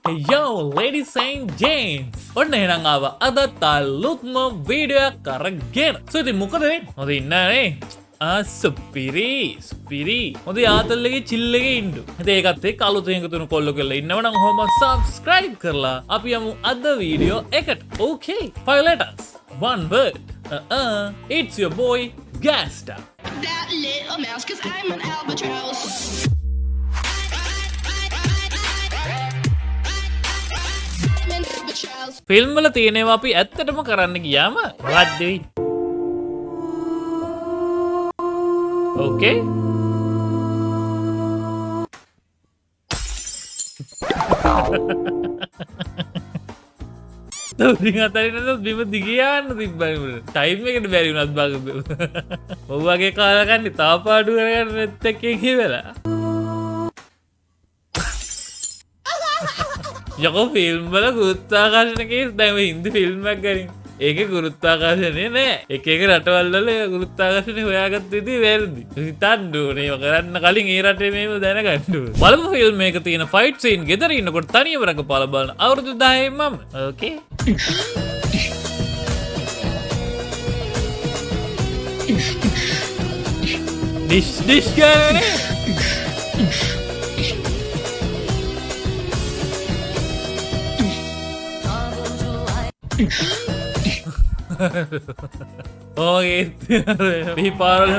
Yo, ladies and gents. ඔන්න එහෙනම් ආවා අදත් අලුත්ම වීඩියෝ එකක් අරගෙන. So ඉතින් මොකද වෙන්නේ? හොඳ ඉන්නනේ. ආ, සුපිරි සුපිරි. හොඳ ආතල් එකේ චිල් එකේ ඉන්න. ඉතින් ඒකත් එක්ක අලුතෙන් එකතු වෙන කොල්ලෝ කෙල්ලෝ ඉන්නව නම් ඔහොම සබ්ස්ක්‍රයිබ් කරලා අපි යමු අද වීඩියෝ එකට. Okay, five letters, one word. It's your boy Gasta. That little mouse, 'cause I'm an albatross. I'm an albatross. Film වල තියෙන ඒවා අපි ඇත්තටම කරන්න ගියාම මොකද්ද වෙන්නේ? ඕකේ. උඩින් අතරින් බිම දිගේ යන්න තිබ්බනේ උඩ. ටයිම් එකට බැරි වුණත් බං. ඔව් වගේ කාලා කන්නේ තාප පාඩු කරගන්න නැත් එක්කෙන් ඉවරලා. යකෝ, ෆිල්ම් වල ගුරුත්වාකර්ෂණ කේස්. දැන් ඔය හින්දි ෆිල්ම් එකක් ගනින්. ඒකේ ගුරුත්වාකර්ෂණය නෑ. එක එක රටවල් වල ඒ ගුරුත්වාකර්ෂණය හොයාගත්ත විදිහ වැරදි. හිතන්න ඕනේ ඒව කරන්න කලින් ඒ රටේ මේව දැනගන්න ඕනේ. බලමු ෆිල්ම් එක තියෙන ෆයිට් සීන් ගෙදර ඉන්නකොට තනියම රඟපාලා බලන අවුරුදු 10 මම. ඕකේ. ඩිෂ් ඩිෂ් ගානේ. ඔය මේ පාරවල්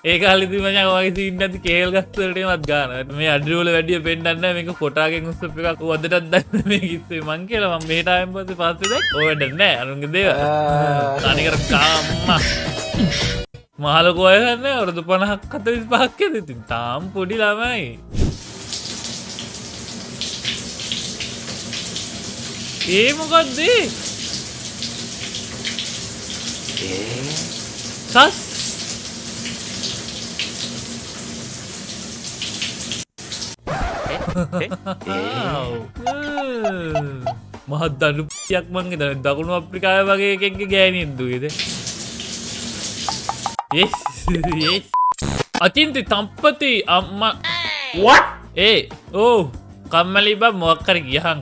ඒ කාලේ ඉතින් මචං ඔයගේ සීන් නැති කේල් ගස් වලට එමත් ගාන. මේ අඩි වල වැඩිය පෙන්නන්නේ නැහැ. මේක කොටාගෙන් උස්සප් එකක්. ඌ අදටත් දන්නේ මේක ඉස්සේ මං කියලා. මං මෙහෙට ආවෙන් පස්සේ පස්සේ දැක්ක. ඔය වැඩ නෑ අරුන්ගේ දේවල්. තනිකර කාම්මා. මහ ලොකු අය නෑ, අවුරුදු 50ක් 45ක් ඇති. ඉතින් තාම පොඩි ළමයි. ඒ මොකද්ද ඒ? සස්. මහත් දඩු යක් මං හිතන්නේ දකුණු අප්‍රිකාවේ වගේ එකෙක්ගේ ගෑණියෙක් දුවේද? Yes, yes. අචින්ති තම්පති අම්මා. What? ඒ ඔව්, කම්මැලි බං, මොකක් හරි ගියහන්.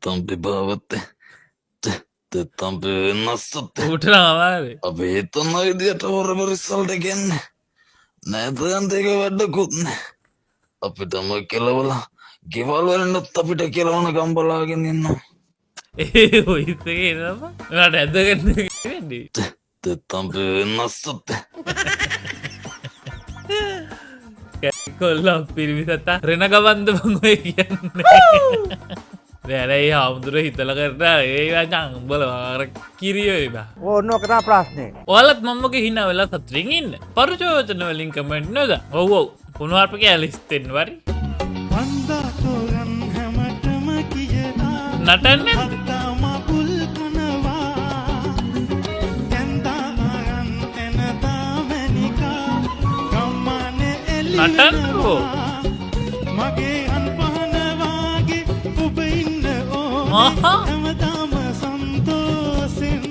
තම්පි භාවත්තේ තම්පි වෙනස්සත්තේ. ඌට නම් අමාරුයි. අපි හිතන විදියට හොරම රිසල්ට් එක එන්නේ නෑ. තයන්ත එක වැඩකුත් නෑ. අපිටම කෙලවලා ගෙවල් වලිනුත් අපිට කෙලවනකම් බලාගෙන ඉන්නවා. ඒ ඔයිස් එකේ එනවා. ඔයාලට ඇදගෙන වෙන්නේ. තම්පි වෙනස්සත්තේ. කොල්ලා පිරිමි සතා රෙන ගවන්ද බං ඔය කියන්නේ. නෑ නෑ, ඒ හාමුදුරුවෝ හිතලා කරන ඒ මචං උඹලා අර කිරියෝ බා. ඕන්න ඔක තමයි ප්‍රශ්නේ. ඔයාලත් මම වගේ හිනා වෙලා සතුටින් ඉන්න. පරුෂ වචන වලින් කමෙන්ට් නොදා. ඔව් ඔව්. කුණුහරුප කෑලි ලිස්ට් වෙන්න වරි. නටන්නේ නැද්ද? නටන්නකෝ. මගේ අන් පහන වාගේ ඔබ ඉන්න ඕනේ. ආහා. හැමදාම සන්තෝසෙන්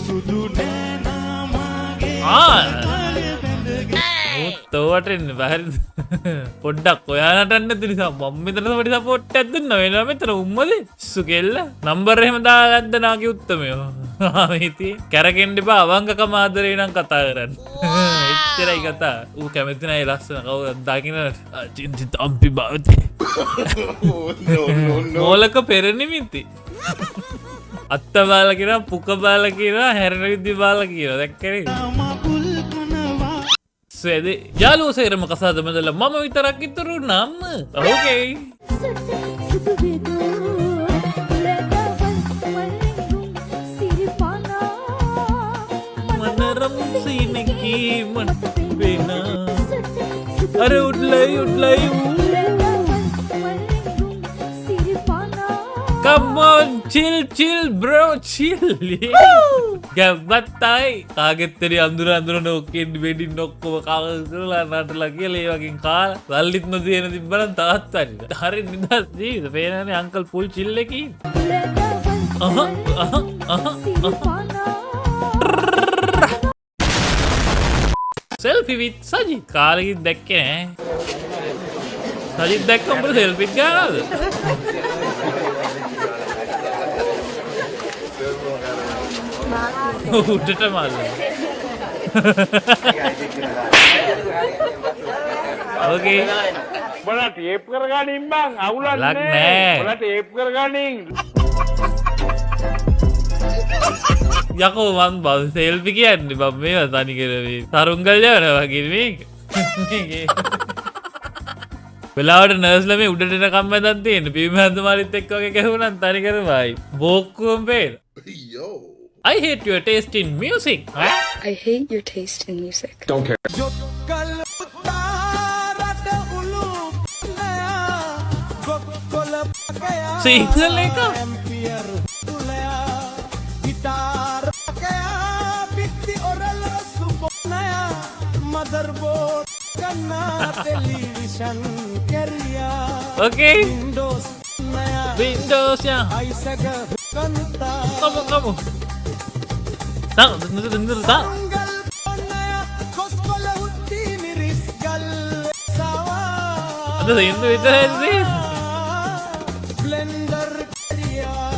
සුදු නෑනා මාගේ ආ. තාලය බැඳගෙන. ඌත් ඔවට එන්න බැරිද? පොඩ්ඩක් ඔයා නටන්න නැති නිසා මම මෙතන පොඩි සපෝට් එකක් දුන්නා. වෙනවා මෙතන උම්මද? සු කෙල්ල. නම්බර් එහෙම දාලා නැද්ද නාකි උත්තමයෝ? ආ, මේ ඉතින් කැරකෙන්න එපා, අවංකකම ආදරේ නම් කතා කරන්න. එච්චරයි කතා. ඌ කැමති නෑ ඒ ලස්සන කවුරුත් දකින්න. අචින්ති තම්පි භවති. මෝලක පෙරනිමිති. අත්ත බාලා කියනවා, පුක බාලා කියනවා, හැරෙන විදි බාලා කියනවා. දැක්කනේ? මකුල් කනවා. සෙදි යාළුවෝ සේරම කසාද බඳලා මම විතරක් ඉතුරු නම් ඕකේ. මනරම් සීනකී මට වෙන අර උඩලයි උඩලයි. Come on, chill chill bro, chill. ගැබ්බත්තයි කාගෙත් එරි අඳුර අඳුර නොකෙන් වෙඩින් ඔක්කොම කවල් කරලා නටලා කියලා ඒ වගේ කාලා සල්ලිත් නොදියන තිබ්බනම් තවත් හරි. හරි නිදහස් ජීවිත පේනනේ අංකල් ෆුල් චිල් එකේ ඉන්නේ. අහ අහ අහ අහ. Selfie with Sajith. කාලෙකින් දැක්කේ නෑ. සජිත් දැක්කම උඹට සෙල්ෆිත් ගන්නවද? උඩට මල්ල. ඕකේ. උඹලා ටේප් කරගනින් බං, අවුලක් ලක් නෑ. නෑ. උඹලා ටේප් කරගනින්. යකෝ මං බං සෙල්ෆි කියන්නේ බං මේවා තනි කර මේ තරුංගල් යවනවා වගේ මේක. මේකේ. වෙලාවට නර්ස්ලා මේ උඩට එනකම් මැදන් තියෙන පියුම් හන්දමාලිත් එක්ක වගේ ගැහුණා නම් තනි කර බයි. බෝක්කුවම පේන. I hate your taste in music. Huh? I hate your taste in music. ජොක්කල් උත්තාරට උළු නයා ගොක්කොල පකයා Sinhala එක? ඇම්පියර් තුලයා ගිටාර් පකයා බිත්ති ඔරලොස්සු පොනයා මදර්බෝඩ් කන්නා ටෙලිවිෂන් කැරියා Okay. Windows නයා Windows ya. අයිසක කන්තා Kamu kamu. Tak, tentu tentu tak. ගල් පොනයා කොස්කොල උත්ති මිරිස් ගල් සවා අද සින්දු විතරයි තියෙන්නේ. බ්ලෙන්ඩර් කරියා.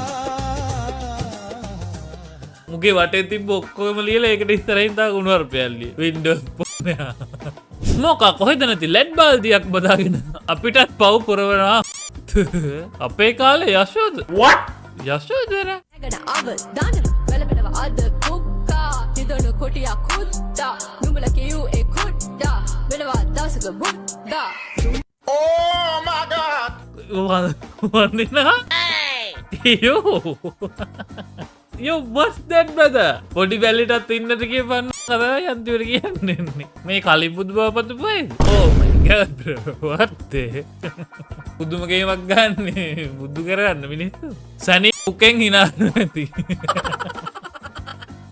මුගේ වටේ තිබ්බ ඔක්කොම ලියලා ඒකට ඉස්සරහින් තව කුණුවරුපයක් ලිය. Windows පොනයා. ස්මෝකා කොහෙද නැති ලෙඩ් බාල්දියක් බදාගෙන අපිටත් පව් පුරවනවා. අපේ කාලේ යශෝද. What? Yashoda නේ. ගැන අවදාන වැළපෙනව අද කුක්කා හිදොණු කොටියක් කුද්දා නුඹලා කියූ ඒ කුඩ්ඩා වෙනවා දවසක බුද්දා. වන්දිනා? Yo. Yo, what's that, brother? පොඩි බැල්ලිටත් ඉන්නට කියපන් කතාවයි අන්තිමට කියන්නේ. මේ කලින් බුදු බව පතුපුවයිද? Oh my god, bro. What the? පුදුම ගේමක් ගන්නේ. බුදු කරගන්න මිනිස්සු. සනි උකෙන් hina නැති.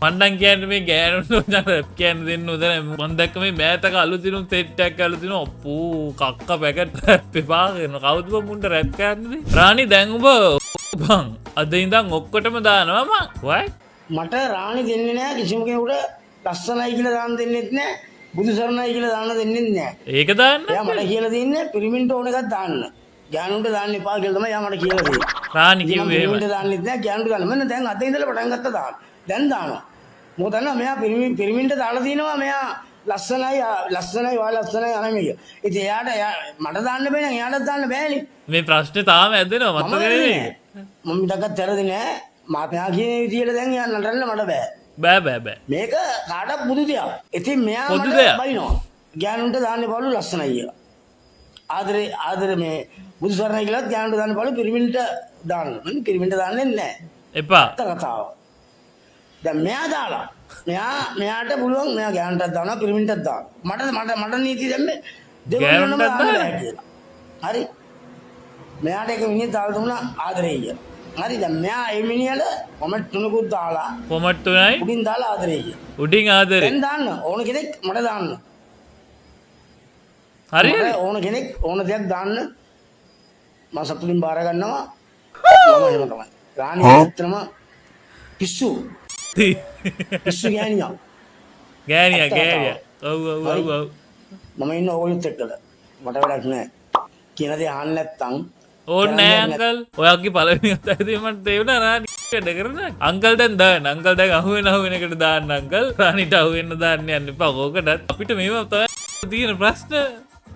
මං නම් කියන්නේ මේ ගෑනුන්ට උනන රැප් කියන්න දෙන්න හොඳ නෑ. මං දැක්ක මේ මෑතක අලුතිනුම් සෙට් එකක් අලුතිනුම් අප්පූ කක්ක පැකට් රැප් එපා කරනවා. කවුද බං මුන්ට රැප් කරන්නේ? රාණි දැන් උඹ බං අද ඉඳන් ඔක්කොටම දානවා මං. What? මට රාණි දෙන්නේ නෑ කිසිම කෙනෙකුට. ලස්සනයි කියලා දාන්න දෙන්නෙත් නෑ, බුදු සරණයි කියලා දාන්න දෙන්නෙත් නෑ. ඒක දාන්න එයා මට කියලා තින්නේ පිරිමින්ට ඕන එකක් දාන්න, ගෑනුන්ට දාන්න එපා කියලා තමයි එයා මට කියලා තියෙන්නේ. රාණි ඉතින් මම කිව්වේ එහෙමයි. පිරිමින්ට දාන්නෙත් නෑ, ගෑනුන්ට දාන්න. මෙන්න දැන් අද ඉඳලා පටන් ගත්තා දාන්න. දැන් දානවා. මොකද දන්නවා මෙයා පිරිමින්ට දාලා තිනවා මෙයා ලස්සනයි ලස්සනයි ඔයා ලස්සනයි අනමිය. ඉතින් එයාට එයා මට දාන්න බෑ නම් එයාටත් දාන්න බෑනේ. මේ ප්‍රශ්නේ තාම ඇදෙනවා මම මතකද වැරදි මේක? නෑ. මම ඉතකත් වැරදි නෑ. මා කියන විදියට දැන් එයා නටන්න මට බෑ. බෑ බෑ බෑ. මේක කාටත් පුදු දෙයක්. ඉතින් මෙයා පොදු මට දෙයක්. බයිනවා. ගෑනුන්ට දාන්න එපාලු ලස්සනයි කියලා. ආදරේ ආදරේ මේ බුදු සරණයි කියලාත් ගෑනුන්ට දාන්න එපාලු පිරිමින්ට දාන්න. මම පිරිමින්ට දාන්නේ නෑ. එපා. ඇත්ත කතාව. දැන් මෙයා දාලා මෙයාට පුළුවන් මෙයා ගෑනුන්ටත් දානවා පිරිමින්ටත් දානවා. මට මට මට නීති දැම්මේ දෙගොල්ලොම ගෑනුන්ටත් දාන්න දානවා? බෑ කියලා. හරි. මෙයාට එක මිනිහෙක් දාලා දුන්නා ආදරේ කියලා. හරි, දැන් මෙයා ඒ මිනිහට කොමන්ට් තුනකුත් දාලා කොමන්ට් තුනයි උඩින් දාලා ආදරේ කියලා. උඩින් ආදරේ. දැන් දාන්න ඕන කෙනෙක් මට දාන්න. හරි මට හරි. ඕන කෙනෙක් ඕන දෙයක් දාන්න මම සතුටින් බාර ගන්නවා. මම එහෙම තමයි. රාණි ඇත්තටම පිස්සු. පිස්සු ගෑණියක්. ගෑණියා ඇත්ත ගෑණියා. කතාව. ඔව් ඔව් හරි. ඔව් ඔව්. මම ඉන්න ඕගොල්ලොත් එක්කලා. මට වැඩක් නෑ. කියන දේ අහන්න නැත්තම් ඕනේ නෑ කරන්න අංකල්. ඔයාගේ පළවෙනි කතාවේදී මට තේරුණා රාණි වැඩ කරන. අංකල් දැන් දාන්න. අංකල් දැන් අහුවෙන අහුවෙන එකට දාන්න අංකල්. රාණිට අහුවෙන්න දාන්න යන්න එපා. ඕකටත් අපිට මේවා තමයි තියෙන ප්‍රශ්න.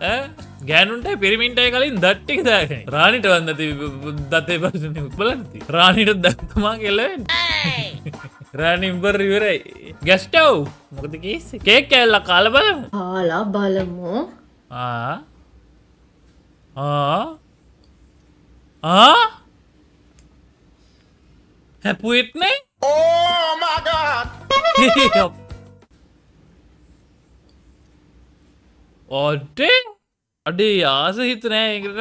ඈ ගෑනුන්ටයි පිරිමින්ටයි කලින් දත් ටික දාගෙන. රාණිට වන්ද නැති දතේ ප්‍රශ්නේ බලන්න තියෙන්නේ. රාණිට දැන් තමා කෙලවෙන්නේ. රාණි ඉම්බර් ඉවරයි. ගැස්ටව් මොකද කේස් එක? කේක් කෑල්ලක් කාලා බලමු. කාලා බලමු. ආ ආ ආ හැපුවෙත් නේ. Oh my god. ඔඩේ අඩේ ආස හිත නෑ ඒකට.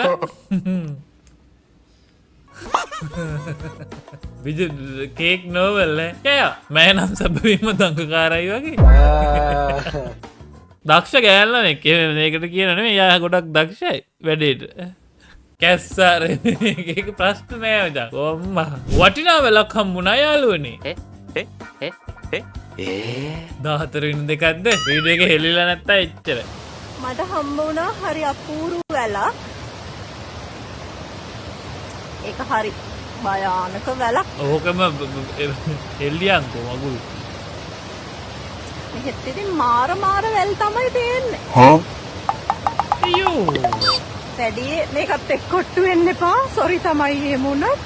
විජ කේක් නෝවල් ඈ. කෑවා. මෑ නම් සැබවින්ම දඟකාරයි වගේ. දක්ෂ ගෑල්ලා නේ. මේකට කියන නෙමෙයි. එයා ගොඩක් දක්ෂයි වැඩේට. කැස්සාර ඒක ප්‍රශ්න නෑ මචං. කොම්මා වටිනා වෙලක් හම්බුණා යාළුවනේ. ඈ ඈ 14 වෙනි දෙකක්ද වීඩියෝ එක හෙල්ලිලා නැත්තම් එච්චර. මට හම්බ වුණා හරි අපූර්ව වැලක්. ඒක හරි භයානක වැලක්. ඕකම හෙල්ලියන්කෝ මගුල්. මෙහෙත් ඉතින් මාර මාර වැල් තමයි තියෙන්නේ. අයියෝ. වැඩි මේකත් එක්ක කොට්ටු වෙන්න එපා. සොරි තමයි එහෙම වුණත්.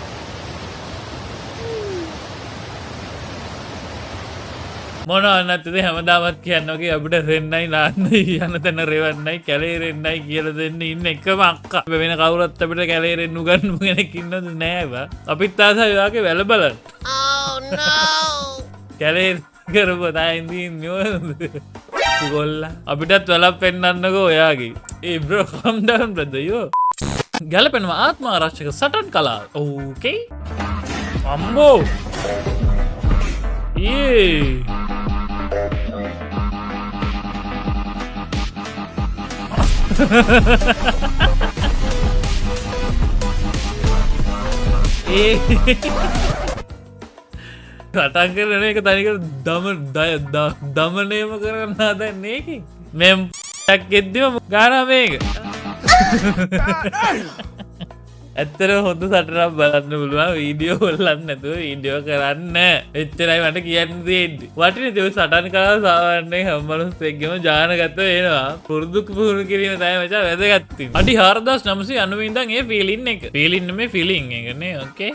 මොනවා නැත්නම් හැමදාමත් කියන්න වගේ අපිට රෙන්නයි නාන්නයි යන තැන රෙවන්නයි කැලේ රෙන්නයි කියලා දෙන්න ඉන්න එකම අක්කා. වෙන කවුරුත් අපිට කැලේ රෙන්න උගන්වපු කෙනෙක් ඉන්නවද නෑ බා. අපිත් ආසයි ඔයාගේ වැල බලන්න. Oh no! කැලේ කරපුවා තා ඉඳින් නෝනද? ගොල්ලා අපිටත් වැලක් පෙන්නන්නකෝ ඔයාගේ. ඒ bro calm down brother yo. ගැලපෙනවා ආත්ම ආරක්ෂක සටන් කලාව. ඕකේ. අම්බෝ. ඒ ඒ සටන් කරන එක තනිකර දමනයම කරන්න හදන්නේ ඒකෙන්. මෙම් ටක් එද්දිම ගානා මේක. ඇත්තටම හොඳ සටනක් බලන්න පුළුවන් වීඩියෝ හොල්ලන්න නැතුව වීඩියෝ කරන්න. එච්චරයි මට කියන්න තියෙන්නේ. වටින දේ ඔය සටන් කලාව සාමාන්‍යයෙන් හැම මනුස්සයෙක්ගේම ජානගත වෙනවා. පුරුදු පුහුණු කිරීම තමයි මචං වැදගත් වෙන්නේ. අඩි 4990 ඉඳන් ඒ ෆීලින් එක. ෆීලින් නෙමෙයි ෆීලිං එක නේ. ඕකේ.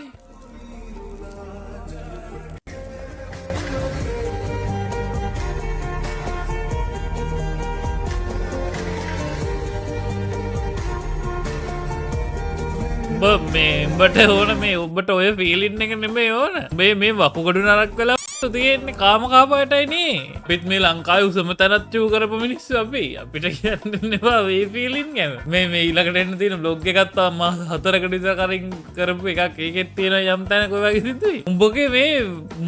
උඹ මේ උඹට ඕන මේ උඹට ඔය ෆීලින් එක නෙමෙයි ඕන. මේ මේ වකුගඩු නරක් වෙලා තියෙන්නේ කාම කාපාටයි නේ. අපිත් මේ ලංකාවේ උසම තැනත් චූ කරපු මිනිස්සු අපි. අපිට කියන්න දෙන්න එපා මේ ෆීලින් ගැන. මේ මේ ඊළඟට එන්න තියෙන බ්ලොග් එකක් තව මාස 4කට විතර කලින් කරපු එකක්. ඒකෙත් තියෙන යම් තැනක ඔය වගේ සිදුවී. උඹගේ මේ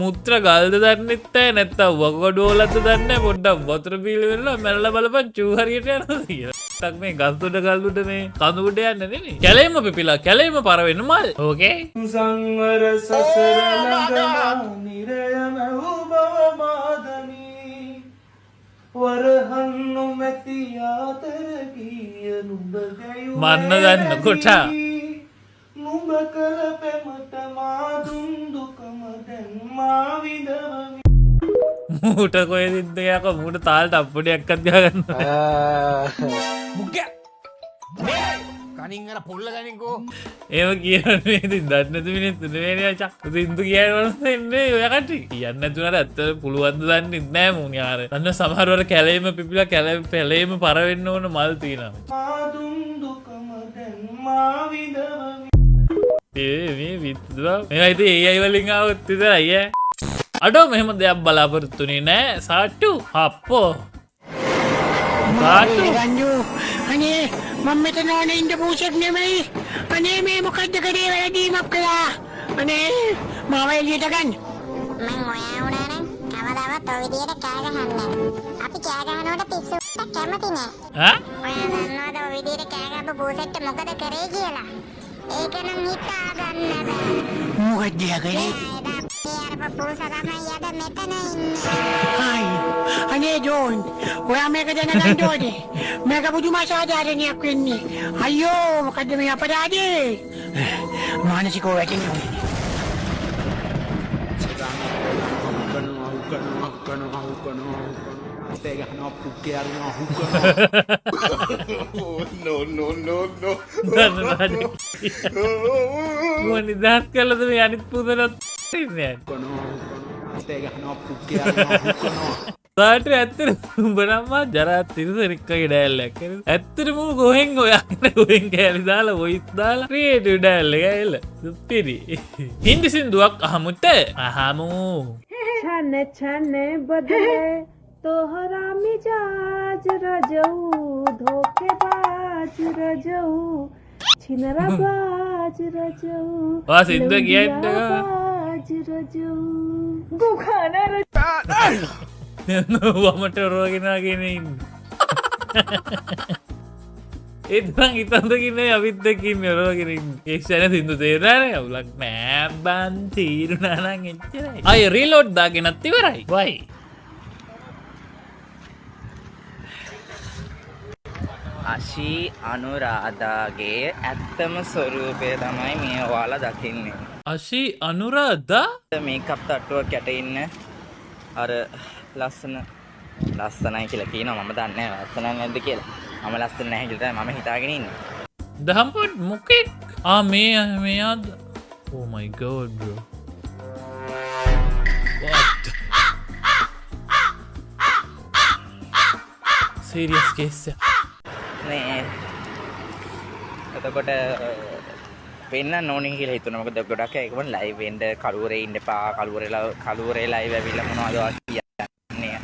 මුත්‍ර ගල්ද දන්නෙත් නෑ නැත්තම් වකුගඩු වලද දන්නේ නෑ. පොඩ්ඩක් වතුර බීලා වෙලා මැරලා බලපන් චූ හරියට යනවද කියලා. ටක් මේ ගස් උඩ ගල් උඩ මේ කඳු උඩ යන්න නෙමෙයි. කැලේම පිපිලා කැලේම පර වෙන මල්. ඕකේ. සංවර සසර ළඟ නිරයම වූ බව මාදමි. වරහන් නොමැති ආදර කීය නුඹ ගැයූ මන්න දන්න කොටා. නුඹ කළ පෙමට මා දුන් දුකම දැන් මා විඳවමි. මූට කොහෙද ඉන්නේ යකෝ මූට තාල්ට අප්පුඩියක්වත් ගහගන්න බෑ. කනින් අර පොල්ල ගනින්කෝ. එහෙම කියන්නේ ඉතින් දන්නේ නැති මිනිස්සු නෙවෙයිනේ මචං. සින්දු කියන මනුස්සය ඉන්නේ ඔය කට්ටිය. කියන්න නැතුනට ඇත්තට පුළුවන් ද දන්නේ නෑ මුන් යාර. දන්න සමහර වර කැලේම පිපිලා කැලේ පැලේම පර වෙන්න ඕන මල් තියෙනවා. මා දුන් දුකම දැන් මා විඳවමි. ඒ මේ විත්තුවා. මේවා ඉතින් AI වලින් ආවොත් විතරයි ඈ. අඩෝ මෙහෙම දෙයක් බලාපොරොත්තු වෙන්නේ නෑ. සාට්ටු හප්පෝ. සාට්ටු. අනේ මම මෙතන ඕනේ ඉන්න පූසෙක් නෙමෙයි. අනේ මේ මොකද්ද කරේ වැරදීමක් කළා. අනේ මාව එළියට ගන්න. මං ඔයා වුණා නම් කවදාවත් ඔය විදියට කෑ ගහන්නේ නෑ. අපි කෑ ගහනකොට පිස්සු කැමති නෑ. ඈ? ඔයා දන්නවද ඔය විදියට කෑ ගහපු පූසෙක්ට මොකද කරේ කියලා? ඒක නම් හිතා ගන්න බෑ. මොකද්ද කරේ? එදා අර පූසා තමයි අද මෙතන ඉන්නේ. අයි අනේ ජෝන් ඔයා මේක දැනගන්න ඕනේ. මේක පුදුම අසාධාරණයක් වෙන්නේ. අයියෝ මොකද්ද මේ අපරාධේ? මානසිකව වැටෙන්න ඕනේ. No no no no. දන්න රාජ. මුව නිදහස් කළාද මේ අනිත් පුදරත් ඉන්නේ? සාට ඇත්තට උඹ නම් මා ජරා තිරසනෙක් වගේ ඩයලොග් එකක්. ඇත්තටම උඹ කොහෙන් හොයාගෙන කොහෙන් කෑලි දාලා වොයිස් දාලා ක්‍රියේටිව් ඩයලොග් එක ඇවිල්ලා සුපිරි. හින්දි සින්දුවක් අහමුත අහමු. छन छन बदले तोहरा मिजाज रजऊ धोखेबाज रजऊ छिनराबाज रजऊ ඔයා සින්දුව කියන්න ලෞලියාબાજ රජව් දුඛාන වමට රෝගෙන ගෙන ඉන්නේ. ඒ තරම් හිතන්දකින් නෙවෙයි අපිත් එක්ක ඉන්නේ ඔරවගෙන ඉන්නේ. ඒ ක්ෂණ සින්දු තේරුණා නේ. අවුලක් නෑ බං, තීරුණා නම් එච්චරයි. ආයෙ රීලෝඩ් දාගෙනත් ඉවරයි. වයි. අශී අනුරාධාගේ ඇත්තම ස්වරූපය තමයි මේ ඔයාලා දකින්නේ. අශී අනුරාධා මේකප් තට්ටුවක් යට ඉන්න අර ලස්සන ලස්සනයි කියලා කියනවා, මම දන්නේ නැහැ ලස්සනයි නැද්ද කියලා. මම ලස්සන නැහැ කියලා තමයි මම හිතාගෙන ඉන්නේ. දහම්පොඩ් මොකෙක්? ආ මේ මෙයාද? Oh my god bro. What? Serious case එක. මේ එතකොට පෙන්නන්න ඕනේ කියලා හිතුණා. මොකද ගොඩක් අය ඒකම ලයිව් වෙන්න කළුවරේ ඉන්න එපා, කළුවරේ ලයිව් ඇවිල්ලා මොනවද ඔයා කියන්නේ,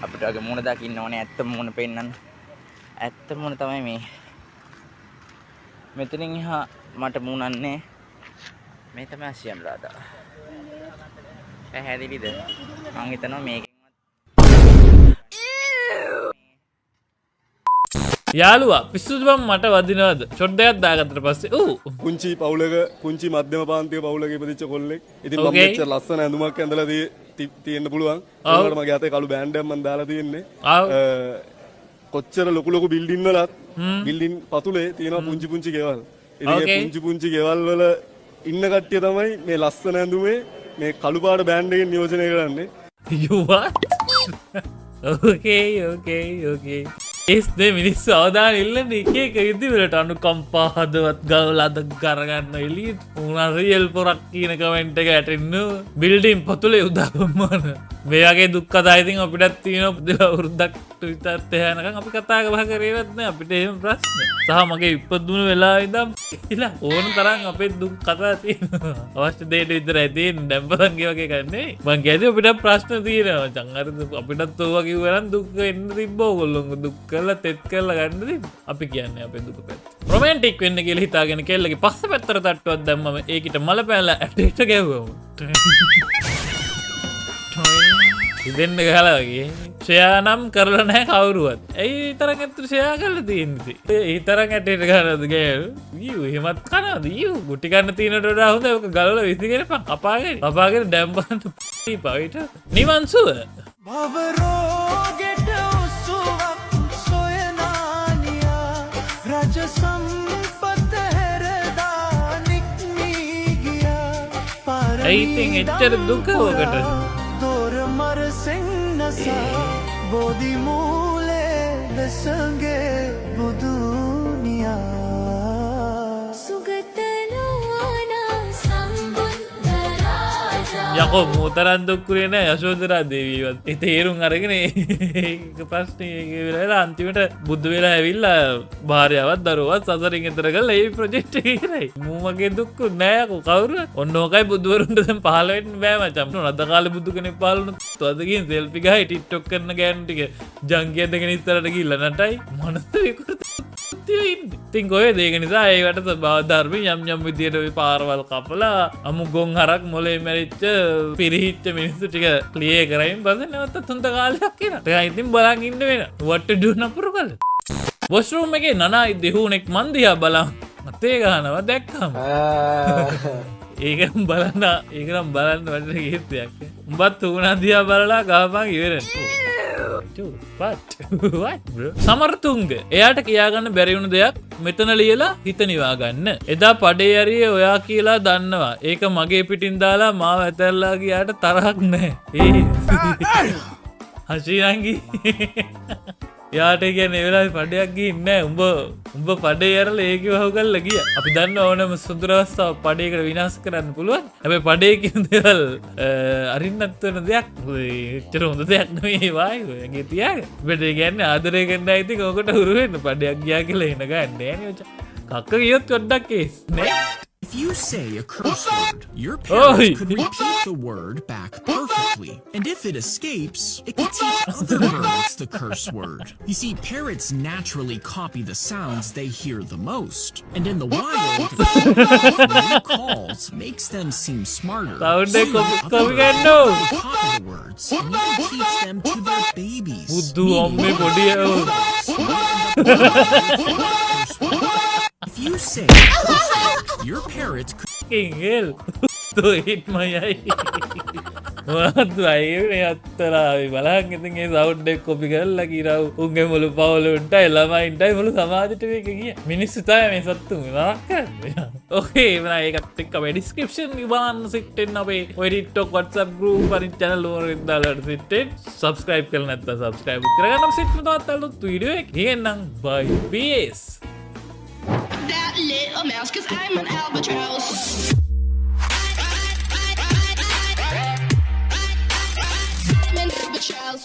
අපිට වගේ මූණ දකින්න ඕනේ, ඇත්ත මූණ පෙන්නන්න. ඇත්ත මූණ තමයි මේ. මෙතනින් එහා මට මූණන්නේ මේ තමයි අශී අනුරාධා. පැහැදිලිද? මං හිතනවා මේකෙන්වත් යාළුවා පිස්සුද බං මට වදිනවද? ෂොට් දෙකක් දාගත්තට පස්සේ ඌ පුංචි පවුලක, පුංචි මධ්‍යම පාන්තික පවුලක ඉපදිච්ච කොල්ලෙක්. ඉතින් මම මෙච්චර ලස්සන ඇඳුමක් ඇඳලා තියෙන්න පුළුවන්. ඒ වුණාට මගේ අතේ කළු බෑන්ඩ් එකක් මං දාලා තියෙන්නේ. කොච්චර ලොකු ලොකු බිල්ඩින් වලත් බිල්ඩින් පතුලේ තියෙනවා පුංචි පුංචි ගෙවල්. ඉතින් ඒ පුංචි පුංචි ගෙවල් වල ඉන්න කට්ටිය තමයි මේ ලස්සන ඇඳුමේ මේ කළු පාට බෑන්ඩ් එකෙන් නියෝජනය කරන්නේ. You what? Okay, okay, okay. ඒස් මේ මිනිස්සු අවධානය ඉල්ලන්නේ එක එක විදිහට අනුකම්පා හදවත් ගවලා අද කරගන්න එළියට. උනා රියල් පොරක් කියන කමෙන්ට් එක වැටෙන්න බිල්ඩින් පතුලේ උදාවම්මන. මේ වගේ දුක් කතා ඉතින් අපිටත් තියෙනවා. පුදුල අවුරුද්දක් විතරත් එහා යනකම් අපි කතා බහ කරේවත් නෑ. අපිට එහෙම ප්‍රශ්න. සහ මගේ ඉපදුණු වෙලාව ඉඳන් කියලා ඕන තරම් අපේ දුක් කතා තියෙනවා. අවශ්‍ය දෙයට විතරයි තියෙන්නේ. දැන් බලන් ගේ වගේ එකක් නෙවෙයි. මං කියද්දි අපිට ප්‍රශ්න තියෙනවා මචං. අර අපිටත් ඔය වගේ කිව්වා නම් දුක් වෙන්න තිබ්බ ඕගොල්ලොන්ගේ දුක් කරලා තෙත් කරලා ගන්න තිබ්බ. අපි කියන්නේ අපේ දුක පැත්ත. රොමැන්ටික් වෙන්න කියලා හිතාගෙන කෙල්ලගේ පස්ස පැත්තට තට්ටුවක් දැම්මම ඒකිට මල පෑලා ඇටේට ගැහුවම. ඉදෙන්න ගහලා වගේ. ෂෙයා නම් කරලා නැහැ කවුරුවත්. ඇයි ඒ තරම් ඇත්තට ෂෙයා කරලා තියෙන්නේ ඉතින්? ඒ තරම් ඇටේට ගහනවද ගෑනු? ඊව් එහෙමත් කනවද? ඊව් ගුටි කන්න තියෙනට වඩා හොඳ ඔක ගලවලා විසිකරපන්. කපාගෙන. කපාගෙන ඩැම් බලන්න පවිට. නිවන් සුව. භව රෝගෙට උසුවක් සොයනානියා රජ සම්පත හැරදා නික්මී ගියා. ඇයි ඉතින් එච්චර දුක ඔකට? දොර මරසෙන්නසා බෝධි මූලේ වෙසඟේ බුදුනියා. සුගත නෝනා සම්බුද්ධ රාජා. යකෝ මූතරන් දුක්කුරේ නෑ යශෝදරා දේවීවත්. ඒ තේරුම් අරගෙන ඒක ප්‍රශ්නේ ඒක වෙලා අන්තිමට බුද්ධ වෙලා ඇවිල්ලා භාර්යාවත් දරුවත් සසරින් එතර කරලා ඒ ප්‍රොජෙක්ට් එක ඉවරයි. මූ මගේ දුක්කු නෑ යකෝ කවුරුවත්. ඔන්න ඕකයි බුදුවරුන්ට දැන් පහළ වෙන්න බෑ මචං. අද කාලේ බුදු කෙනෙක් පහළ වුණොත් අද ගිහින් සෙල්ෆි ගහයි ටික්ටොක් කරන ගෑනු ටික ජංගිය ඇඳගෙන ඉස්සරහට ගිහිල්ලා නටයි. මනස විකෘති ඉන්නේ. ඉතින් කොහෙද ඒක නිසා ඒවට ස්වභාව ධර්ම යම් යම් විදියට ඔය පාරවල් කපලා අමු ගොන් හරක් මොලේ මැරිච්ච පිරිහිච්ච මිනිස්සු ටික ක්ලියර් කරමින් පස්සේ නැවතත් හොඳ කාලයක් එනවා. ටිකක් ඉතින් බලන් ඉන්න වෙනවා. What to do නපුරු කල. වොෂ්රූම් එකේ නනා ඉද්දි හූනෙක් මන් දිහා බලන් අතේ ගහනවා දැක්කම. ඒක නම් බලන්න, ඒක නම් බලන්න වටින කීර්තියක්. උඹත් හූනා දිහා බලලා ගහපන් ඉවරයි. What? What bro? සමර්තුංග එයාට කියාගන්න බැරි වුණු දෙයක් මෙතන ලියලා හිත නිවා ගන්න. එදා පඩේ ඇරියේ ඔයා කියලා දන්නවා. ඒක මගේ පිටින් දාලා මාව ඇතැරලා ගියාට තරහක් නැහැ. ඒ හෂී නංගි යාට කියන්නේ ඒ වෙලාවේ පඩයක් ගිහින් නෑ. උඹ පඩේ ඇරලා ඒකේ වහු කරලා ගියා. අපි දන්න ඕනම සුදුර අවස්ථාවක් පඩේකට විනාශ කරන්න පුළුවන්. හැබැයි පඩේ කියන දේවල් අරින්නත් වෙන දෙයක්. මොකද එච්චර හොඳ දෙයක් නෙමෙයි ඒ වායුව. ඇඟේ තියාගන්න. ඔබට ඒ කියන්නේ ආදරය කරන අය ඉතින් ඕකට හුරු වෙන්න. පඩයක් ගියා කියලා එන ගන්න නෑනේ මචං. කක්ක ගියොත් පොඩ්ඩක් කේස් නේ. If you say a curse word, your parents Oi. could repeat the word back perfectly. And if it escapes, it could teach other birds the curse word. You see, parrots naturally copy the sounds they hear the most. And in the wild, new calls makes them seem smarter. Sound එක So other copy birds කරන්න ඕන. copy the words and even teach them to their babies. බුදු අම්මේ පොඩි Meaning, ඇව්. might end up learning curse words. you say your parrot could Fucking hell. To hit my eye. මොනවද අයියෝ මේ අත්තලා බලන් ඉතින් ඒ සවුන්ඩ් එක කොපි කරලා කිරව් උන්ගේ මුළු පවුලුන්ටයි ළමයින්ටයි මුළු සමාජෙට මේක ගියා. මිනිස්සු තමයි මේ සත්තු නරක කරන්නේ. ඕකේ එහෙනම් ඒකත් එක්ක අපේ ඩිස්ක්‍රිප්ෂන් එක බලන්න සිට් වෙන්න අපේ ඔය TikTok, WhatsApp group අනිත් channel වලින් දාලා සිට් වෙන්න. Subscribe කරලා නැත්නම් subscribe කරගන්න. සිට් වෙන තවත් අලුත් වීඩියෝ එකක්. එහෙනම් bye peace. That little mouse, 'cause I'm an albatross. I'm an albatross.